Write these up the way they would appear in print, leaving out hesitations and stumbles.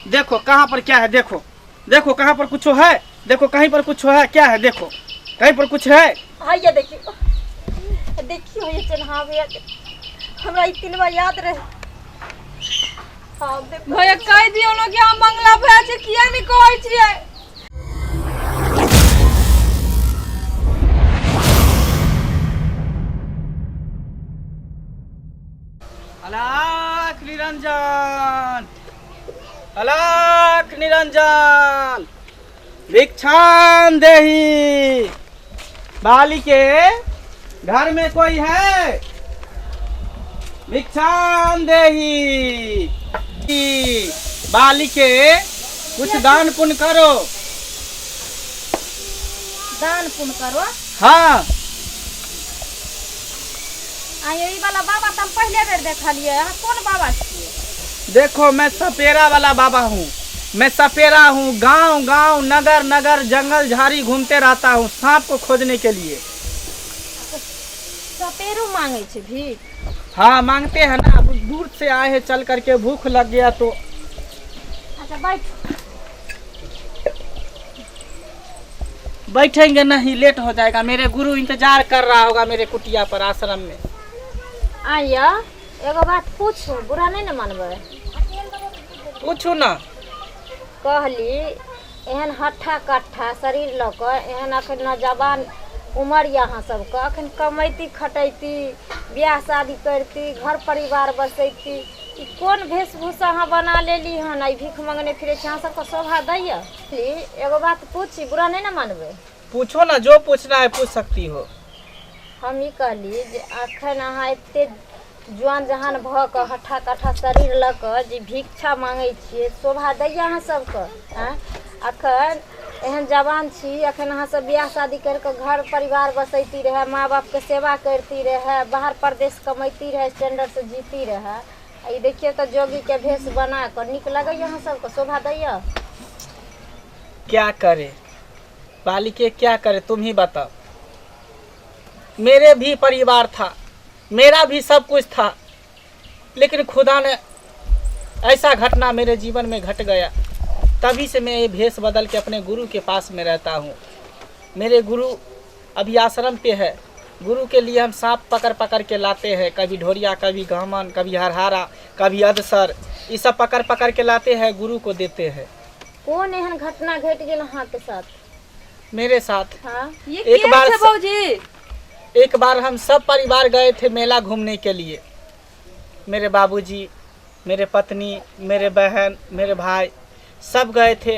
देखो कहाँ पर क्या है, देखो देखो कहाँ पर कुछ है, देखो कहीं पर कुछ है, क्या है, देखो कहीं पर कुछ है। हैया देखियो, देखियो ये चन्हा भैया, हमरा ई तीनवा याद रहे। हाँ, देखो। भैया कहि दियौ ने कि हम मंगला भैया छै, किया नहि कहै छियै? अलाख निरंजन, अलाख निरंजन, भिक्षान देही। बालिके घर में कोई है? भिक्षान देही। बालिके कुछ दान पुण्य करो। दान पुण्य करो? हाँ। आ ई वाला बाबा तऽ हम पहिले बेर देखलियै, अहाँ कोन बाबा छियै? देखो मैं सपेरा वाला बाबा हूँ, मैं सपेरा हूँ, गांव गांव नगर नगर जंगल झाड़ी घूमते रहता हूँ सांप को खोजने के लिए। सपेरो मांगे छै भीख? हाँ मांगते हैं ना, अब दूर से आए हैं चल करके, भूख लग गया तो। अच्छा बैठ। बैठेंगे नहीं, लेट हो जाएगा, मेरे गुरु इंतजार कर रहा होगा मेरे कुटिया पर आश्रम में। आइया एगो बात पूछू, बुरा नहीं ने मानबै? पूछू ना। कहली एहन हट्ठा कट्ठा शरीर लऽ कऽ, एहन अखन नौजवान उमर यऽ अहाँ सबके, अखन कमैती खटैती, बियाह शादी करती, घर परिवार बसैती, ई कोन वेशभूषा अहाँ बना लेली हन? ई भीख मंगने फिरै छी, अहाँ सबके शोभा दैया? एगो बात पूछी, बुरा नहीं ने मानबै? पूछो ना, जो पूछना है पूछ सकती हो। हम ई कहली जे अखन अहाँ एते जुआन जहान भऽ कऽ हट्ठा कट्ठा शरीर लऽ कऽ जे भिक्षा मांगै छियै, शोभा दैया अहाँ सबके? आँय, अखन एहन जवान छी, अखन अहाँ सब बियाह शादी करि कऽ घर परिवार बसैती रहए, माँ बापके सेवा करती रहए, बाहर परदेश कमैती रहए, स्टैंडर्ड से जीती रहए, आ ई देखियौ तऽ जोगीके भेष बना कऽ नीक लगैया अहाँ सबके? शोभा दैया? क्या करे बालिके, क्या करे, तुम ही बताओ। मेरे भी परिवार था, मेरा भी सब कुछ था, लेकिन खुदा ने ऐसा घटना मेरे जीवन में घट गया, तभी से मैं ये भेष बदल के अपने गुरु के पास में रहता हूँ। मेरे गुरु अभी आश्रम पे है। गुरु के लिए हम सांप पकड़ पकड़ के लाते हैं, कभी ढोरिया, कभी घामन, कभी हरहारा, कभी अधसर, ये सब पकड़ पकड़ के लाते हैं, गुरु को देते हैं। कोन एहन घटना घटि गेल अहाँके साथ? मेरे साथ? हाँ। ये एक के बार छै भौजी? एक बार हम सब परिवार गए थे मेला घूमने के लिए। मेरे बाबूजी, मेरे पत्नी, मेरे बहन, मेरे भाई सब गए थे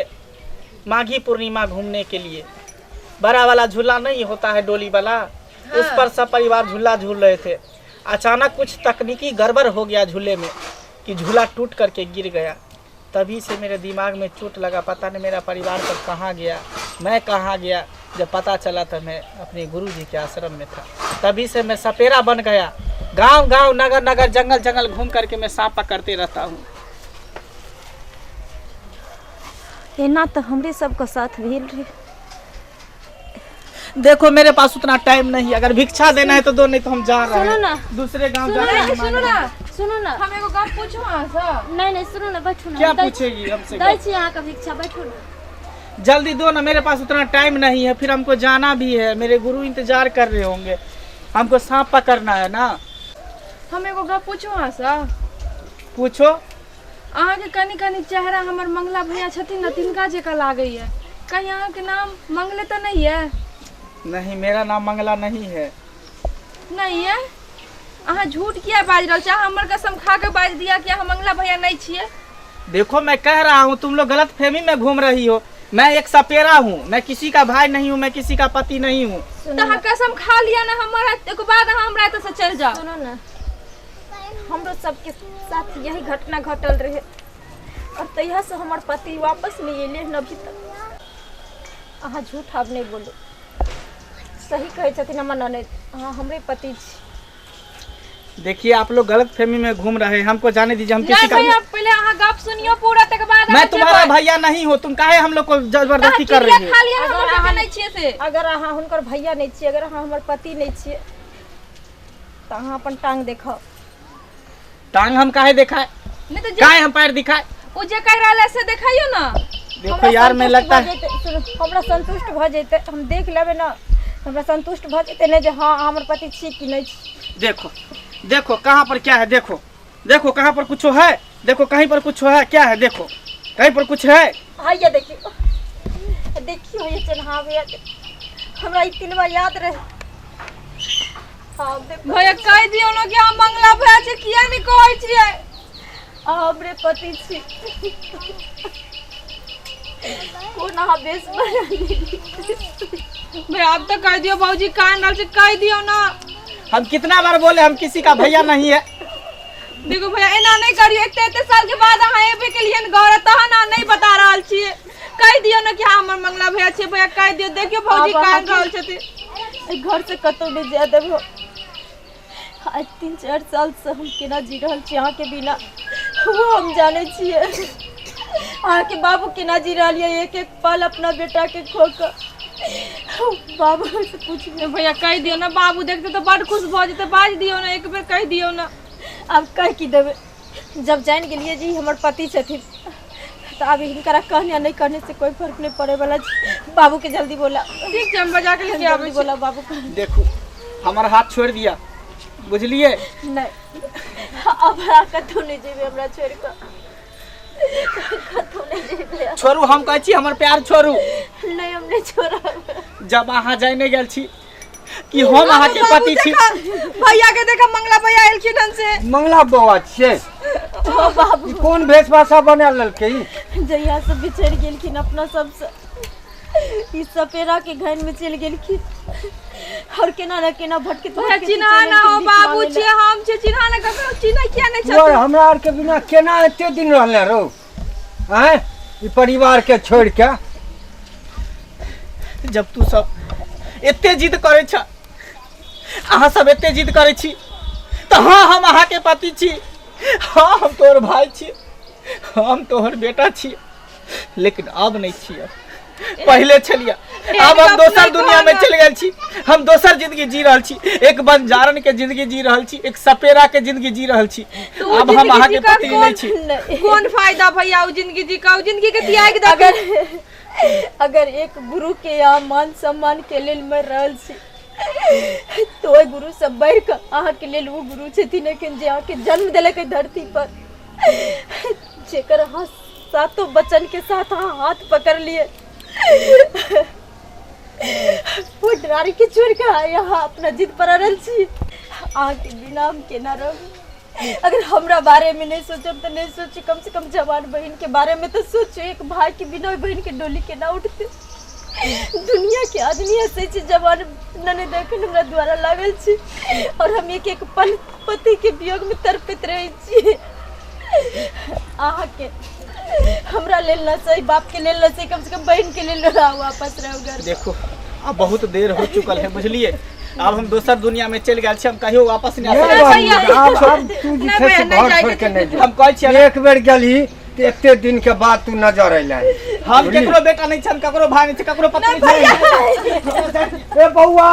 माघी पूर्णिमा घूमने के लिए। बड़ा वाला झूला नहीं होता है डोली वाला, हाँ। उस पर सब परिवार झूला झूल रहे थे। अचानक कुछ तकनीकी गड़बड़ हो गया झूले में कि झूला टूट करके गिर गया। तभी से मेरे दिमाग में चोट लगा, पता नहीं मेरा परिवार सब कहाँ गया, मैं कहाँ गया। जब पता चला तो मैं अपने गुरु जी के आश्रम में था। तभी से मैं सपेरा बन गया, गांव गांव नगर नगर जंगल जंगल घूम करके मैं सांप पकड़ते रहता हूँ। एना तऽ हमरे सबके साथ भेल रहे। देखो मेरे पास उतना टाइम नहीं है, अगर भिक्षा देना है तो दो, नहीं तो हम जा रहे सुनो हैं ना। दूसरे गांव सुनो जा ना, सुनू ना, सुनू ना, हम एगो गप पूछू अहाँसँ? नहीं नहीं, सुनू ना, बैठू ना। क्या पूछेगी हमसे? दै छी अहाँके भिक्षा, बैठू ना। जल्दी दो ना, मेरे पास उतना टाइम नहीं है, फिर हमको जाना भी है, मेरे गुरु इंतजार कर रहे होंगे, हमको सांप पकड़ना है ना। हम एगो गप पूछू अहाँसँ? पूछो। अहाँके कनि कनि चेहरा हमर मंगला भैया छथिन ने तिनका जकाँ लागैया, कहीं अहाँके नाम मंगले तऽ नहीं है? नहीं, मेरा नाम मंगला नहीं है। नहीं है? अहाँ झूठ किया बाजि रहल छी? अहाँ हमर कसम खा के बाजि दिया कि अहाँ मंगला भैया नहीं छियै। देखो मैं कह रहा हूँ, तुम लोग गलत फहमी में घूम रही हो। मैं एक सपेरा हूँ, मैं किसी का भाई नहीं हूँ, मैं किसी का पति नहीं हूँ। तऽ अहाँ कसम खा लिअ ने हमर, एक बाद अहाँ हमरा एतऽ से चलि जाउ। सुनू ना, हमरो सबके साथ यही घटना घटल रहे और तहिया से हमर पति वापस नहीं एले हन अभी तक। अहाँ झूठ आब नहीं बोलू, सही कहै छथिन हमर ननैद, अहाँ हमरे पति छी। देखिए आप लोग गलत फहमी में घूम रहे हैं, हमको जाने दीजिए, हम किसी नहीं का भैया, पहले अहाँ गप सुनियो पूरा, तकर बाद मैं तुम्हारा भैया नहीं हूँ, तुम काहे हम लोग को जबरदस्ती कर रही हो? खा लिया अगर हमर सबके अहाँ नहीं छियै से। अगर अहाँ हुनकर भैया नहीं छियै, अगर अहाँ हमर पति नहीं छियै, तऽ अहाँ अपन टांग देखाउ। टांग हम काहे दिखाए? नहीं तो काहे हम पैर दिखाए? ओ जे कहि रहल है से देखाइयो ना। देखो हमरा यार मैं संतुष्ट लगता भऽ है जेतै, सुनू, हमरा संतुष्ट भऽ जेतै, हम देख लेबै ने, हमरा संतुष्ट भऽ जेतै ने जे हँ हमर पति छी कि नहि छी। देखो देखो कहाँ पर क्या है, देखो देखो कहाँ पर कुछ है, देखो कहीं पर कुछ है, क्या है, देखो कहीं पर कुछ है। हैया देखियौ देखियौ, ये चिन्हा भैया हमरा ई तिलवा याद रहे। हाँ देखो। भैया कहि दियौ ने कि हम मंगला भैया छै, किया नहि कहै छियै? हमरे पति छी। कोन अहाँ बेस बना लेली? भैया अब तो कह दियो, बाबूजी कान रहल छै, कह दियो ना। हम कितना बार बोले हम किसी का भैया नहीं है। देखो भैया एना नहीं करियो, एते एते साल के बाद अहाँ एबे के लिए घर, तहन अहाँ नहीं बता रहल छियै। कह दियो ना कि हाँ हमर मंगला भैया छै। भैया कह दियो, देखियो भौजी आब कान अहाँके- रहल छथिन। एहि घर से कतहु नहि जाय देबो। आइ 3-4 साल से हम केना जी रहल छी अहाँके बिना, वो हम जानै छियै। अहाँके बाबू केना जी रहल यऽ एक एक पल अपना बेटा के खो कऽ, बाबू से पूछ। भैया कह दियो ना, बाबू देखते तो बड़ खुश भऽ जेतै। बाज दियो ना, एक बेर कह दियो ना। आब कह की देबै? जब जानि गेलियै जे ई हमर पति छथिन तऽ आब हिनकरा कहने आ नहि कहने से कोइ फर्क नहि पड़ै वाला छै। बाबू के जल्दी बोला। ठीक छै, हम बजा के लेके आबै जल्दी छी। बोला बाबू के। देखू हमार हाथ छोड़ दिया, बुझलिए? नहि, अब अहाँ कतहु नहि जेबै, हमरा छोड़ि कऽ कतहु नहि जेबै। छोड़ू, हम कहै छी हमर प्यार छोड़ू। नहि, हम नहि छोड़ब। जब अहाँ जाने गेल छी कि हम अहाँके पति छी। भैया के देखा, मंगला भैया एलखिन हन से। मंगला बौआ छियै? ओ बाबू। ई कोन वेशभूषा बना लेलकै ई? जहिया से बिछड़ि गेलखिन अपना सबसँ, ई सपेरा के घन में चलि गेलखिन और केना न केना भटकैत भैया भटकैत चिन्हा चलि ना हो एलखिन भीख बाबू मांगै लए। छियै, हम छियै, चिन्हा ना, ककरो चिन्ह किया नहीं तू आर छथिन? हमरा आरके बिना केना एते दिन रहले रौ आँय, ई परिवार के छोड़ के? जब तू सब एते जिद करै छ, अहाँ सब एते जिद करै छी तऽ हाँ हम अहाँके पति छी, हाँ हम तोहर भाई छी, हम तोहर बेटा छी, लेकिन अब नहीं छी। पहिले छलियै, आब हम गप दोसर नहि दुनिया में कहना। चलि गेल छी। हम दोसर जिंदगी जी रहल छी, एक बंजारन के जिंदगी जी रहल छी, एक सपेरा के जिंदगी जी रहल छी। तो उ अब हम जिंदगी अहाँके जी का पति नहीं छी। नहि। कोन फायदा भैया उ जिंदगी जी का? उ जिंदगी के त्याग दे। अगर एक गुरु के यहाँ मान सम्मान के लेल मरि रहल छी तऽ ओहि गुरु से बढ़ि कऽ अहाँके लेल ओ गुरु छथिन एखन जे अहाँके जन्म देलक एहि धरती पर, जेकर अहाँ सातो बचन के साथ अहाँ हाथ पकड़लियै, ओ नारी के छोड़ि कऽ आइ अहाँ अपना जिद पर अड़ल छी। अहाँके बिना हम केना रहब? अगर हमरा बारे में नहीं सोचब तो नहीं सोचू, कम से कम जवान बहन के बारे में तो सोचो। एक भाई के बिना ओहि बहन के डोली केना उठते? दुनिया के आदमी हंसै छै, जवान नने देखन हमरा द्वारा लागल छी और हम एक एक पल पति के वियोग में तड़पैत रहै छी। अहाँके हमरा लेल न सही, बाप के लेल न सही, कम से कम बहन के लेल न वापस रहू घर। देखो अब बहुत देर हो चुकल है, बुझलिए? अब हम दोसर दुनिया में चलि गेल छी, हम कहियो वापस नहीं आ नहि सकब। बाबू, आब तू जे नहि छै भैया, से नहि घर जायके छोड़ के नहि हम कहै छियै जो। एक बेर गेलही तऽ एते दिन के बाद तू नजर अयलै। हम केकरो बेटा नहीं छी, हम ककरो भाई नहीं छी, ककरो पत्नी नहीं छी। ए बौआ।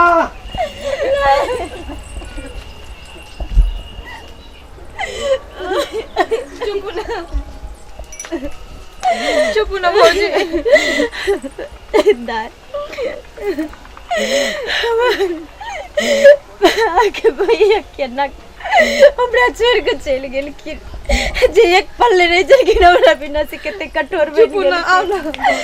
चुप ना, चुप ना भौजी। दाय, अहाँके भैया केना हमरा छोड़ि कऽ चलि गेलखिन, जे एक पल नहि रहि छलखिन हमरा बिना, से कते कठोर बनि चुप ना, आउ गेलखिन। ना।